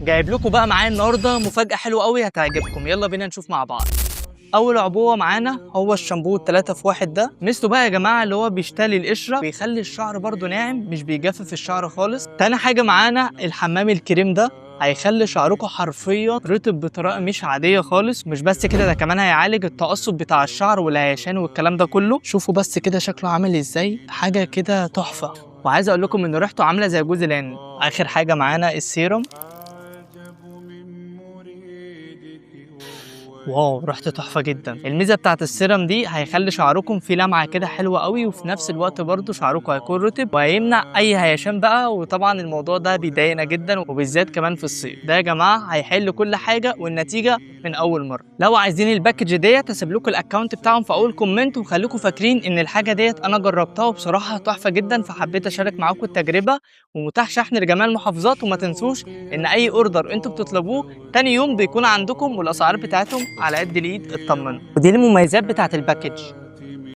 جايب لكم بقى معايا النهارده مفاجاة حلوة قوي هتعجبكم، يلا بينا نشوف مع بعض. اول عبوة معانا هو الشامبو 3 في 1 ده، ميزته بقى يا جماعة اللي هو بيشتلي القشرة، بيخلي الشعر برده ناعم، مش بيجفف الشعر خالص. تاني حاجة معانا الحمام الكريم ده، هيخلي شعركم حرفيا رطب بطريقة مش عادية خالص. مش بس كده، ده كمان هيعالج التقصف بتاع الشعر والهيشان والكلام ده كله. شوفوا بس كده شكله عامل ازاي، حاجة كده تحفة. وعايز اقول لكم ان ريحته عامله زي جوز الهند. اخر حاجة معانا السيروم. wow، ريحته تحفة جدا. الميزة بتاعت السيرم دي هيخلي شعركم فيه لمعة كده حلوة قوي، وفي نفس الوقت برضو شعركم هيكون رطب وهيمنع اي هيشان بقى. وطبعا الموضوع ده بيضايقنا جدا، وبالذات كمان في الصيف. ده يا جماعة هيحل كل حاجة، والنتيجة من اول مرة. لو عايزين ال package ديت هسيب لكم ال account بتاعهم في اول comment، وخليكم فاكرين ان الحاجة ديت انا جربتها وبصراحة تحفة جدا، فحبيت اشارك معاكم التجربة. ومتاح شحن لجميع المحافظات، وما تنسوش ان اي order انتوا بتطلبوه تاني يوم بيكون عندكم، والاسعار بتاعتهم على قد الايد، اطمنوا. ودي المميزات بتاعت ال package.